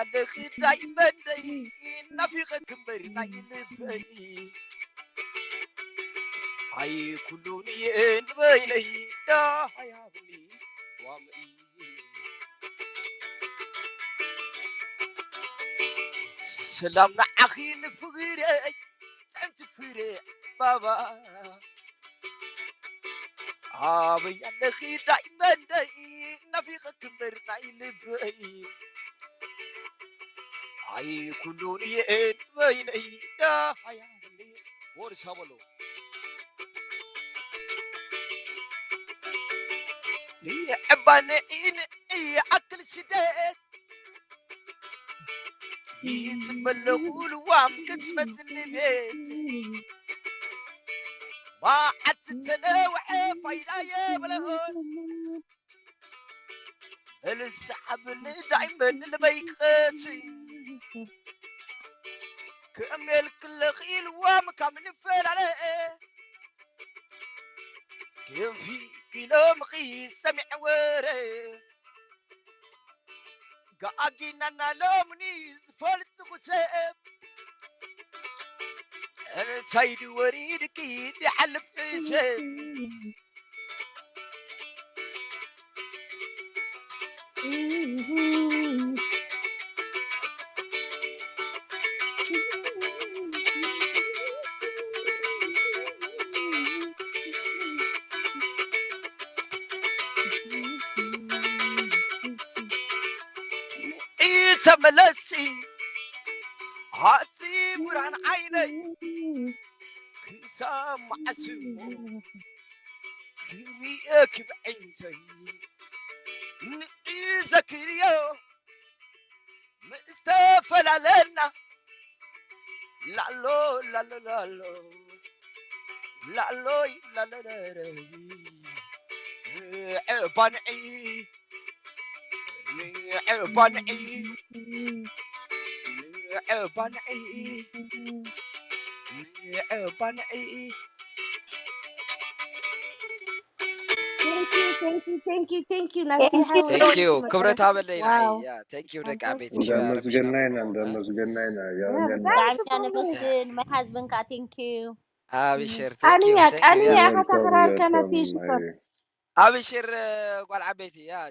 ኣለኺ ዳይመንደይ ናፊቐ ክምበር ናይ ልበይ ኣይ ኩሉን እየ ንበይነይ ዳሃያብኒ ዋምእይ ሰላም ንዓኺ ንፍቕረይ ጥዕምቲ ፍረ ባባ ኣበይ ኣለኺ ዳይመንደይ ናፊቐ ክምበር ናይ ልበይ ኣይ ኩሉን እየ ንበይነይ ዳሃያ ቦርሳ በሎ ዕባንዒ ንዒ ኣክል ስደት ይጽበለኹ ልዋም ክትመጽኒ ቤት መዓት ተነውሐ ፋይዳ የብለሆን በልሰሓብኒ ዳይመን ልበይ ክቐሲ ክእሜልክለኺ ልዋም ካብ ንፈላለ ክንፊ ኢሎምኺ ሰሚዐ ወረ ጋጊናና ሎምኒ ዝፈልጥኹ ሰብ እንታይ ድወሪድኪ ድሓልፍ ሰብ ተመለሲ ኣቲ ብርሃን ዓይነይ ክሳብ መዓስ እሞ ክብእኪ ብዕንተይ ንዒ ዘክርዮ ምስ ተፈላለና ላሎ ላሎ ላሎ ላሎይ ላለለረይ ዕባንዒ ዕባንዒ ዕባንዒ ዕባንዒ Thank you, thank you, thank you, thank you, ናቲ Thank you, ሓወይ። thank you። ክብረት ሃበለይ ንዓይ ዋው። ያ thank you ደቂ ኣንተ ዓበይቲ እንዳመስገናይና ሽኮር እንዳመስገናይና ያ፣ ያወገና ብጣዕሚ ብጣዕሚ ኢና ጽቡቅ። ነመስግን ማይ ሃዝብንካ thank you ኣብሽር ኣንያ thank you thank you ኣንያ ያ ኢኻ ተኽራልካ ናቲ ሽኮር። ኣብሽር ጓል ዓበይቲ ያ